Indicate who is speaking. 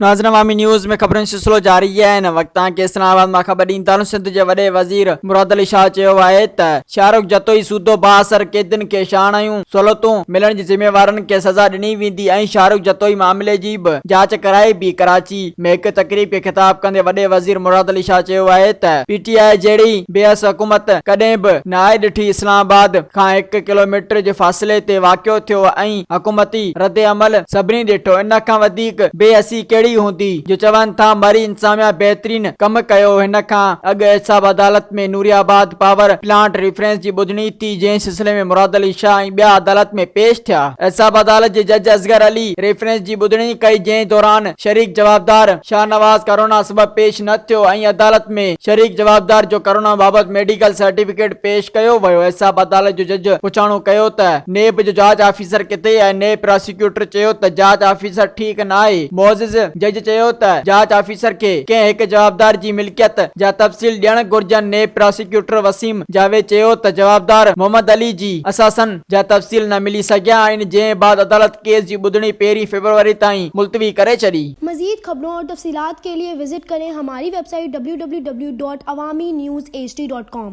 Speaker 1: ناظرين عوامي نيوز ۾ خبرن جو سلسلو جاري آهي هن وقت توهان کي اسلام آباد مان خبر ڏيندا هلون سنڌ جي وڏي وزير مراد علي شاهه چيو آهي ته شاهرخ جتوئي سوڌو بااثر قيدين کي شاهاڻيون سهولتون ملڻ جي ذميوارن کي سزا ڏني ويندي ۽ شاهرخ جتوئي معاملي جي به جاچ ڪرائبي ڪراچي ۾ هڪ تقريب کي خطاب ڪندي وڏي وزير مراد علي شاهه چيو آهي ته پي ٽي آء جهڙي بي حس حڪومت ڪڏهن به ناهي ڏٺي اسلام آباد کان هڪ ڪلوميٽر جي فاصلي تي واقعو ٿيو ۽ حڪومتي ردعمل سڀني ڏٺو ان کان وڌيڪ بي حسي ڪهڙي هوندي جو چون ٿا مري انتظاميا بهترين ڪم ڪيو هن کان اڳ احتساب عدالت ۾ نوري آباد پاور پلانٽ ريفرنس جي ٻڌڻي ٿي جنهن سلسلي ۾ مراد علي شاهه ۽ ٻيا عدالت ۾ پيش ٿيا. احتساب عدالت جي جج اصغر علي ريفرنس جي ٻڌڻي ڪئي جنهن دوران شريڪ جوابدار شاهنواز ڪورونا سبب پيش نه ٿيو ۽ عدالت ۾ شريڪ جوابدار جو ڪورونا بابت ميڊيڪل سرٽيفڪيٽ پيش ڪيو ويو. احتساب عدالت جو جج پڇاڻو ڪيو ته نيب جو جاچ آفيسر ڪٿي آهي؟ نيب پراسيڪيوٽر چيو ته جاچ آفيسر ٺيڪ ناهي. معزز جج چيو ته جاچ آفيسر کي ڪنهن هڪ جوابدار جي ملڪيت جا تفصيل ڏيڻ گهرجن. نيب پراسيڪيوٽر وسيم جاويد چيو ته جوابدار محمد علي جي اثاثن جا تفصيل نه ملي سگهيا آهن جنهن بعد عدالت ڪيس جي ٻڌڻي پهرين فيبروري تائين ملتوي ڪري ڇڏي.
Speaker 2: مزيد خبرون اور تفصيلات ڪي ليي وزٽ ڪرين هماري web site www.awamiNewsHD.com.